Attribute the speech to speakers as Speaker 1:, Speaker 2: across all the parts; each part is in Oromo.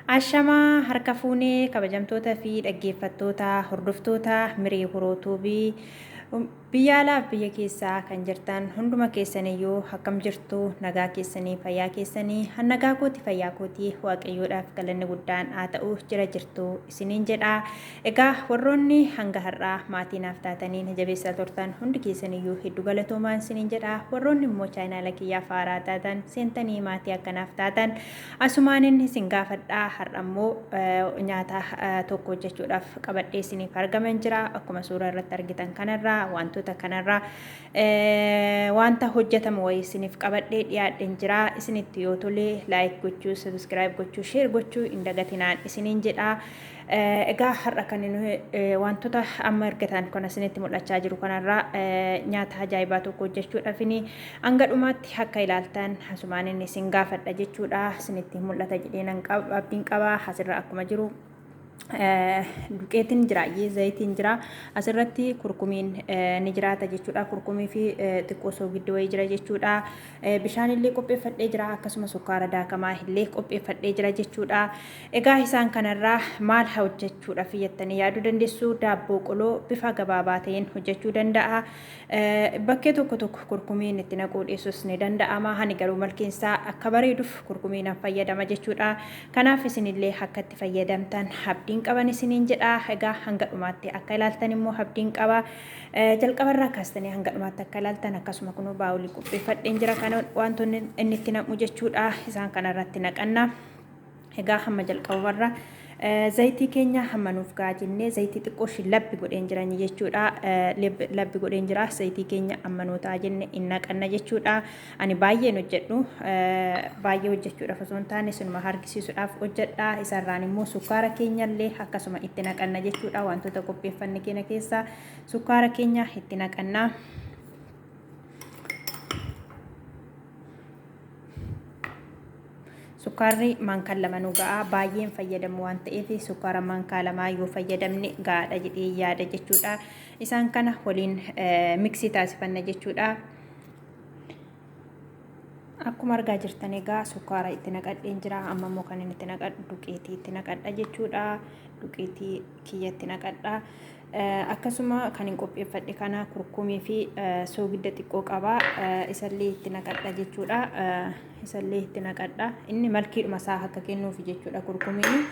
Speaker 1: Ashamaa harka fuunee kabajamtoota fi dhaggeeffattoota hordoftoota Miree Horoo Tuubii biyya alaaf biyya keessaa kan jirtan hunduma keessaniyyuu akkam jirtu? Nagaa keessanii, fayyaa keessanii? Nagaa kooti, fayyaa kooti, Waaqayyoodhaaf galanni guddaan haa ta'u. Jira jirtu isiniin jedha. Egaa warroonni hanga har'aa maatii naaf taatanii na jabeessaa turtan hundi keessaniyyuu hedduu galatoomaan isiniin jedha. Warroonni immoo chaayinaala kiyyaaf haaraa taatan seentanii maatii akkanaaf taatan asumaanin isin gaafadha. Har'a immoo nyaata tokko hojjechuudhaaf qabadhee isiniif argaman jira. Akkuma suuraa irratti argitan kanarraa wantoota kanarraa wanta hojjetamu wayii isiniif qabadhee dhiyaadheen jira. Isinitti yoo tole like gochuu, subscribe gochuu, share gochuu hin dagatinaan isiniin jedha. Egaa har'a kan inni wantoota amma argatan kan isinitti mul'achaa jiru kanarraa nyaata ajaa'ibaa tokko hojjechuudhaafini hanga dhumaatti akka ilaaltan asumaan inni isin gaafadha jechuudha. Isinitti mul'ata jedhee nan abdiin qaba. Asirra akkuma jiru duqeetiin jira, zayitiin jira, asirratti kurkumiin ni jiraata jechuudha. Kurkumii fi xiqqoo soogiddi wayii jira jechuudha. Bishaan illee qopheeffadhee jira, akkasuma sukkaara daakamaa illee qopheeffadhee jira jechuudha. Egaa isaan kanarraa maal hojjechuudhaaf jettanii yaaduu dandeessu. Daabboo qoloo bifa gabaabaa ta'een hojjechuu danda'a. Bakkee tokko tokko kurkumiin itti naquu dhiyeessus ni danda'ama. Ani garuu malkiinsaa akka bareeduuf kurkumiin fayyadama jechuudha. Kanaaf isinillee akka itti fayyadamtan abdiin qaban isiniin jedha. Egaa hanga dhumaatti akka ilaaltan immoo abdiin qaba. Jalqabarraa kaastanii hanga dhumaatti akka ilaaltan. Akkasuma kunuu baawulii qopheeffadheen jira, kana wantoonni inni itti naqu jechuudha. Isaan kanarratti naqanna. Egaa hamma jalqabumarra zayitii keenya hamma nuuf gahaa jennee zayitii xiqqoo ishii labbi godheen jiran jechuudha. Labbi godheen jira. Zayitii keenya amma nuu ta'a jenne hin naqanna jechuudha. Ani baay'een hojjedhu, baay'ee hojjechuudhaaf osoo hin taane sinuma harkisiisuudhaaf hojjedha. Isarraan immoo sukkaara keenyallee akkasuma itti naqanna jechuudha. Wantoota qopheeffanne keenya keessaa sukkaara keenya itti naqanna. Sukkaarri maankaan lama nu ga'a. Baay'een fayyadamu waan ta'eef sukkaara maankaa lamaa yoo fayyadamne gahaadha jedhee yaada jechuudha. Isaan kana waliin miksii taasifanna jechuudha. Akkuma argaa jirtan egaa sukkaara itti naqadheen jira. Amma immoo kan inni itti naqadhu duqeetii itti naqadha jechuudha. Duqeetii kiyya itti naqadha. Akkasuma kan hin qopheeffadhe kana kurkumii fi soogidda xiqqoo qaba. Isallee itti naqadha jechuudha. Isallee itti naqadha. Inni malkiidhuma isaa akka kennuufi jechuudha kurkumiin.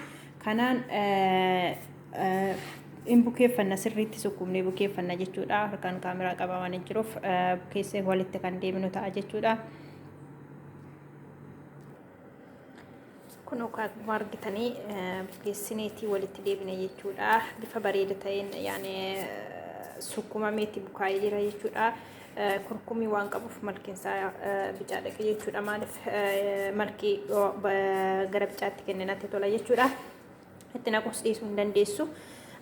Speaker 1: Kanaan hin bukeeffanna, sirriitti sukkumnee bukeeffanna jechuudha. Harkaan kaameraa qabaa waan hin jiruuf bukeessee walitti kan deemnu ta'a jechuudha. Kun akkuma argitanii bukeessineetii walitti deebine jechuudha. Bifa bareeda ta'een yaani sukkumameetti bukaa'ee jira jechuudha. Kurkumii waan qabuuf malkiin isaa bicaa dhaqe jechuudha. Maaliif malkii gara bicaatti kenne natti tola jechuudha. Itti naquus dhiisuu hin dandeessu.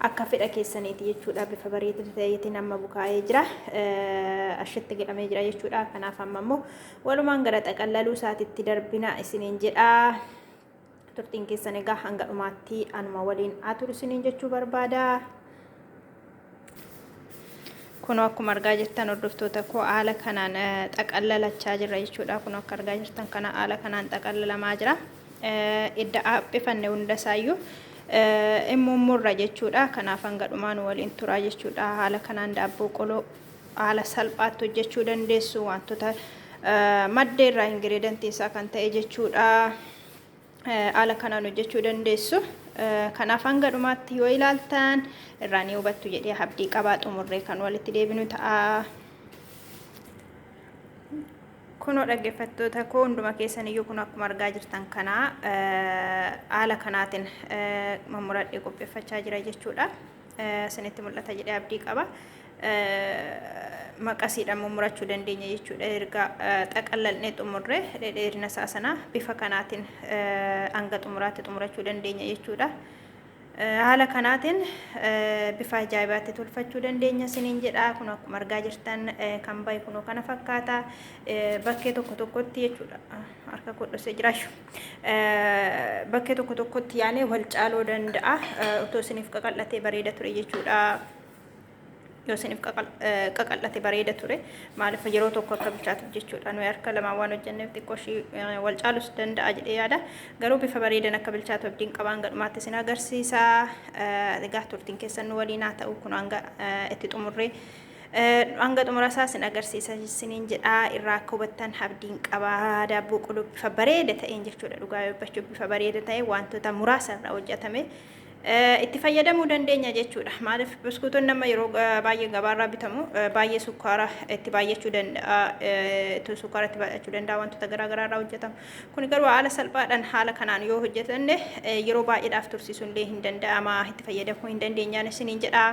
Speaker 1: Akka fedha keessaniiti jechuudha. Bifa bareeda ta'eetiin amma bukaa'ee jira. Ashitti godhamee jira jechuudha. Kanaaf amma immoo walumaan gara xaqallaluu isaatitti darbina isiniin jedha. Turtiin keessan egaa hanga dhumaatti anuma waliin haa turu isiniin jechuu barbaada. Kunoo akkuma argaa jirtan hordoftoota koo, haala kanaan xaqallalachaa jirra jechuudha. Kunoo akka argaa jirtan kana haala kanaan xaqallalamaa jira. Idda haphifanne hunda isaayyuu immoo murra jechuudha. Kanaaf hanga dhumaan waliin turaa jechuudha. Haala kanaan daabboo qoloo haala salphaatti hojjechuu dandeessu, wantoota madda irraa ingireedantii isaa kan ta'e jechuudha. Haala kanaan hojjechuu dandeessu. Kanaaf hanga dhumaatti yoo ilaaltan irraa ni hubattu jedhee abdii qabaa. Xumurree kan walitti deebinu ta'a. Kunoo dhaggeeffattoota koo hunduma keessaniyyuu, kun akkuma argaa jirtan kana haala kanaatiin mammuradhee qopheeffachaa jira jechuudha. Isinitti mul'ata jedhee abdii qaba. Maqasiidhaan mummurachuu dandeenya jechuudha. Erga xaqallalnee xumurree dheerina isaa sana bifa kanaatiin hanga xumuraatti xumurachuu dandeenya jechuudha. Haala kanaatiin bifa ajaa'ibaatti tolfachuu dandeenya isiniin jedha. Kun akkuma argaa jirtan kan bahe kunoo kana fakkaata. Bakkee tokko tokkotti jechuudha. Harka kodhosee jiraashu. Bakkee tokko tokkotti yaanee wal caaluu danda'a. Otoo isiniif qaqal'atee bareeda ture jechuudha. Yoo isiniif qaqal'ate bareeda ture. Maaliif yeroo tokko akka bilchaatuuf jechuudha. Nuyi harka lamaan waan hojjenneef xiqqoo ishii wal caalus danda'a jedhee yaada. Garuu bifa bareedan akka bilchaatu abdiin qabaan gadhumaatti isin agarsiisa. Egaa turtiin keessan nu waliin haa ta'u kun hanga itti xumurree hanga xumura isaa isin agarsiisa isiniin jedhaa irraa akka hubattan abdiin qabaa. Daabboo qoloo bifa bareeda ta'een jechuudha. Dhugaa dubbachuuf bifa bareeda ta'e wantoota muraasa irraa hojjetame. Itti fayyadamuu dandeenya jechuudha. Maaliif buskuutonni amma yeroo baay'ee gabaarraa bitamu baay'ee sukkaara itti baay'achuu danda'a, sukkaara itti baay'achuu danda'a wantoota garaa garaa irraa hojjetamu. Kun garuu haala salphaadhaan haala kanaan yoo hojjetanne yeroo baay'eedhaaf tursiisuun illee hin danda'ama itti fayyadamuu hin dandeenyaan isiniin jedha.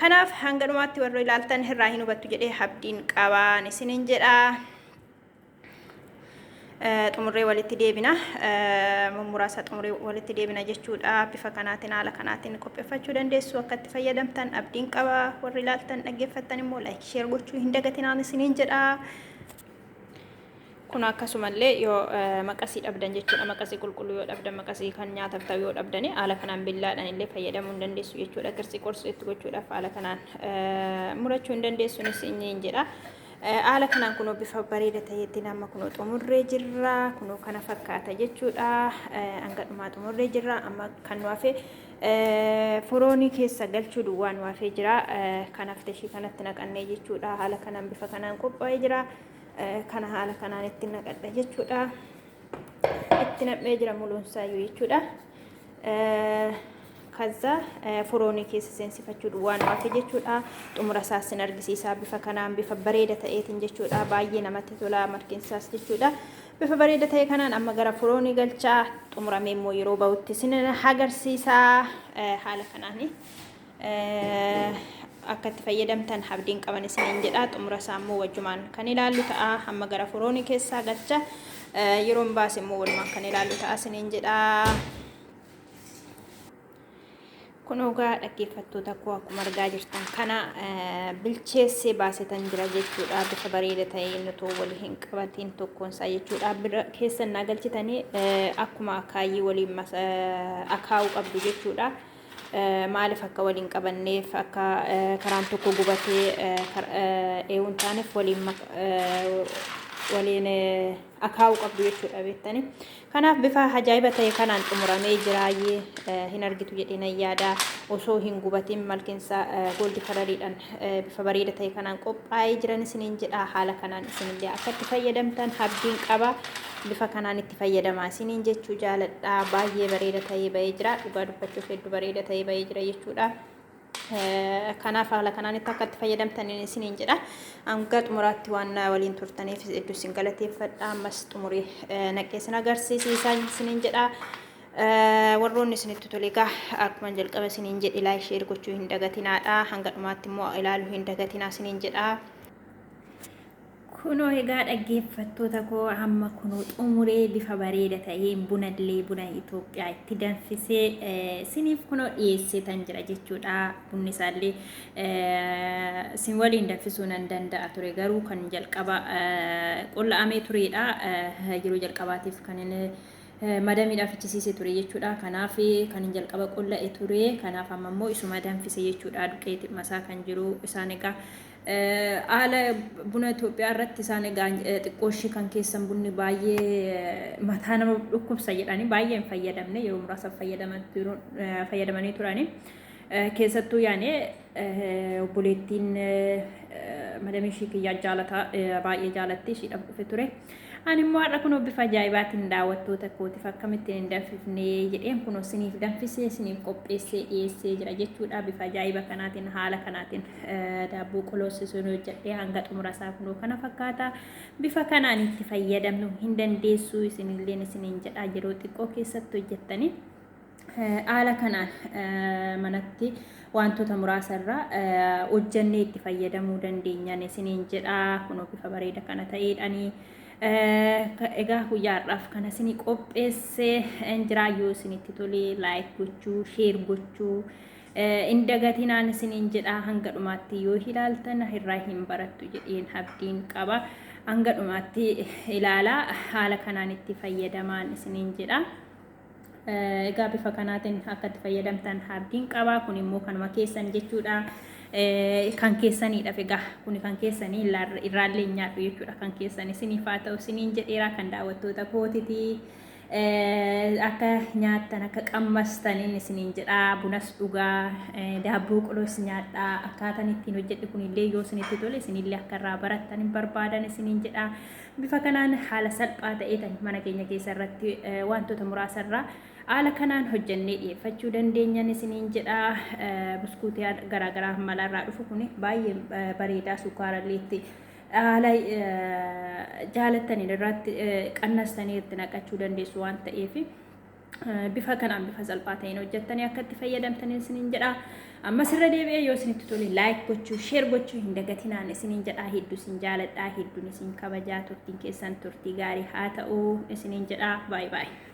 Speaker 1: Kanaaf hanga dhumaatti warra ilaaltan irraa hin hubattu jedhee abdiin qabaan isiniin jedha. Xumurree walitti deebina. Mummuraasa xumurree walitti deebina jechuudha. Bifa kanaatiin haala kanaatiin qopheeffachuu dandeessu akka itti fayyadamtan abdiin qaba. Warri ilaaltan dhaggeeffattan immoo like share gochuu hin dagatinaan isiniin jedha. Kun akkasumallee yoo maqasii dhabdan jechuudha. Maqasii qulqulluu yoo dhabdan maqasii kan nyaataaf ta'u yoo dhabdani haala kanaan billaadhaan illee fayyadamuu hin dandeessu jechuudha. Qirtsii qorsii itti gochuudhaaf haala kanaan murachuu hin dandeessu isiniin jedha. Haala kanaan kunoo bifa bareeda ta'eetiin amma kunoo xumurree jirra. Kunoo kana fakkaata jechuudha. Hanga dhumaa xumurree jirra. Amma kan nu hafe foroonii keessa galchuu duwwaa nu hafee jira. Kanaaf teshii kanatti naqannee jechuudha. Haala kanaan bifa kanaan qophaa'ee jira. Kana haala kanaan itti naqadha jechuudha. Itti naqmee jira muluunsaayyuu jechuudha. Kaza foroonii keessa seensifachuu duwwaa nu hafe jechuudha. Xumura isaas sin argisiisaa bifa kanaan bifa bareeda ta'eetiin jechuudha. Baay'ee namatti tola markinsaas jechuudha. Bifa bareeda ta'e kanaan amma gara foroonii galchaa xumuramee immoo yeroo bahutti sin agarsiisaa haala kanaan akka itti fayyadamtan abdiin qaban isiniin jedha. Xumura isaa immoo wajjumaan kan ilaallu ta'a. Amma gara foroonii keessaa galcha. Yeroon baase immoo walumaan kan ilaallu ta'a isiniin jedha. Kun egaa dhaggeeffattoota koo akkuma argaa jirtan kana bilcheessee baasetan jira jechuudha. Bifa bareeda ta'een otoo wal hin qabatiin tokkoon isaa jechuudha. Bira keessan naa galchitanii akkuma akaayyii waliin akaa'uu qabdu jechuudha. Maaliif akka waliin qabanneef akka karaan tokko gubatee eewuun taaneef waliin waliin akaa'uu qabdu jechuudha beektanii. Kanaaf bifa ajaa'iba ta'e kanaan xumuramee jiraayyee hin argitu jedhee nan yaada. Osoo hin gubatin malkeensa gooldi kalariidhaan bifa bareeda ta'e kanaan qophaa'ee jiran isiniin jedha. Haala kanaan isinillee akka itti fayyadamtan abdiin qaba. Bifa kanaan itti fayyadamaa isiniin jechuu jaaladha. Baay'ee bareeda ta'ee bahee jira. Dhugaa dubbachuuf hedduu bareeda ta'ee bahee jira jechuudha. Kanaaf haala kanaan itti akka itti fayyadamtan isiniin jedha. Hanga xumuraatti waan na waliin turtaniif hedduu isin galateeffadha. Ammas xumurii naqee isin agarsiisa isiniin jedha. Warroonni isinitti tole egaa akkuma jalqaba isiniin jedhe like share gochuu hin dagatinaadha. Hanga dhumaatti immoo ilaaluu hin dagatinaa isiniin jedha. Kunoo egaa dhaggeeffattoota koo amma kunoo xumuree bifa bareeda ta'een bunallee buna Itoophiyaa itti danfisee isiniif kunoo dhiyeessee tan jira jechuudha. Bunni isaallee isin waliin danfisuu nan danda'a ture garuu kan jalqaba qolla'amee turedha. Yeroo jalqabaatiif kan inni madamiidhaaf fichisiise ture jechuudha. Kanaaf kan hin jalqaba qolla'e ture. Kanaaf amma immoo isuma danfise jechuudha. Duqeeti masaa kan jiru isaan egaa haala buna Itoophiyaa irratti isaan egaa xiqqoo ishee kan keessan bunni baay'ee mataa nama dhukkubsa jedhanii baay'ee hin fayyadamne yeroo muraasaaf fayyadamanii turani. Keessattuu yaane obboleettiin madamii ishii kiyyaa jaalata baay'ee jaalatti ishiidhaaf dhufe ture. Ani immoo har'a kunoo bifa ajaa'ibaatiin daawwattoota kootiif akkamittiin hin danfifne jedheen kunoo isiniif danfisee isiniif qopheessee dhiyeessee jira jechuudha. Bifa ajaa'iba kanaatiin haala kanaatiin daabboo qoloosisuun hojjedhee hanga xumura isaa kunoo kana fakkaata. Bifa kanaan itti fayyadamnu hin dandeessu isinilleen isiniin jedha yeroo xiqqoo keessatti hojjettanii. Haala kanaan manatti wantoota muraasa irraa hojjannee itti fayyadamuu dandeenyan isiniin jedha. Kunoo bifa bareeda kana ta'eedhani. Egaa guyyaa har'aaf kana isinii qopheessee jira. Yoo isinitti tole like gochuu, share gochuu hin dagatinaan isiniin jedha. Hanga dhumaatti yoo ilaaltan irraa hin barattu jedheen abdiin qaba. Hanga dhumaatti ilaalaa haala kanaan itti fayyadamaan isiniin jedha. Egaa bifa kanaatiin akka itti fayyadamtan abdiin qaba. Kun immoo kanuma keessan jechuudha. Kan keessaniidhaaf egaa kuni kan keessanii irraallee hin nyaadhu jechuudha. Kan keessan isiniif haa ta'u isiniin jedheera kan daawwattoota kootiti. Akka nyaattan akka qammastaniin isiniin jedha. Bunas dhugaa, daabboo qolos nyaadhaa. Akkaataan ittiin hojjedhe kunillee yoo isinitti tole isinillee akka irraa barattan hin barbaadan isiniin jedha. Bifa kanaan haala salphaa ta'eetan mana keenya keessa irratti wantoota muraasa irraa haala kanaan hojjennee dhiyeeffachuu dandeenyan isiniin jedha. Buskuutii garaagaraa malarraa dhufu kun baay'ee bareedaa sukkaarallee itti haala jaalattaniin irratti qannastanii itti naqachuu dandeessu waan ta'eef bifa kanaan bifa salphaa ta'een hojjettanii akka itti fayyadamtanii isiniin jedha. Ammas irra deebi'ee yoo isinitti tole like gochuu, share gochuu hin dagatinaan isiniin jedha. Hedduu isin jaaladha, hedduun isin kabajaa. Turtiin keessan turtii gaarii haa ta'u isiniin jedha. Baay'ee baay'ee.